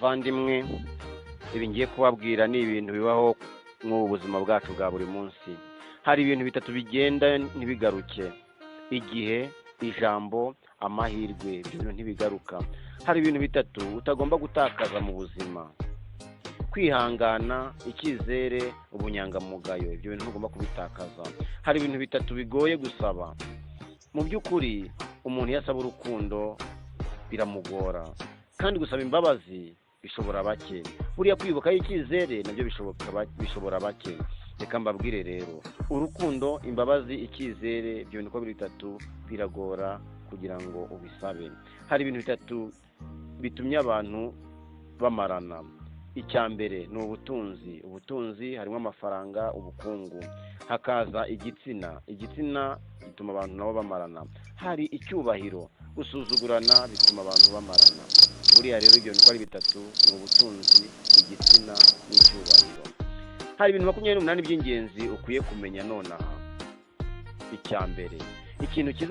Bavandimwe, ibi ngiye kubabwira ni ibintu bibaho mu buzima bwacu bwa buri munsi. Hari ibintu bitatu bigenda ntibigaruke: igihe, ijambo, amahirwe. Ibyo bintu ntibigaruka. Hari ibintu bitatu utagomba gutakaza mu buzima: kwihangana, icyizere, ubunyangamugayo. Ibyo bintu ntugomba kubitakaza. Hari ibintu bitatu bigoye gusaba. Mu by'ukuri, umuntu iyo asaba urukundo biramugora, kandi gusaba imbabazi bishobora bake. Buriya kwiyubakaho icyizere nabyo bishobora bake. Reka mbabwire rero: urukundo, imbabazi, icyizere, ibyo bintu uko biri bitatu biragora kugira ngo ubisabe. Hari ibintu bitatu bitumye abantu bamarana. Icya mbere ni ubutunzi. Ubutunzi harimo amafaranga, ubukungu. Hakaza igitsina. Igitsina gituma abantu nabo bamarana. Hari icyubahiro. Gusuzugurana bituma abantu bamarana. Buriya rero ibyo bintu uko ari bitatu ni ubutunzi, igitsina n'icyubahiro. Hari ibintu 28 by'ingenzi ukwiye kumenya nonaha. Icya mbere, ikintu cyiza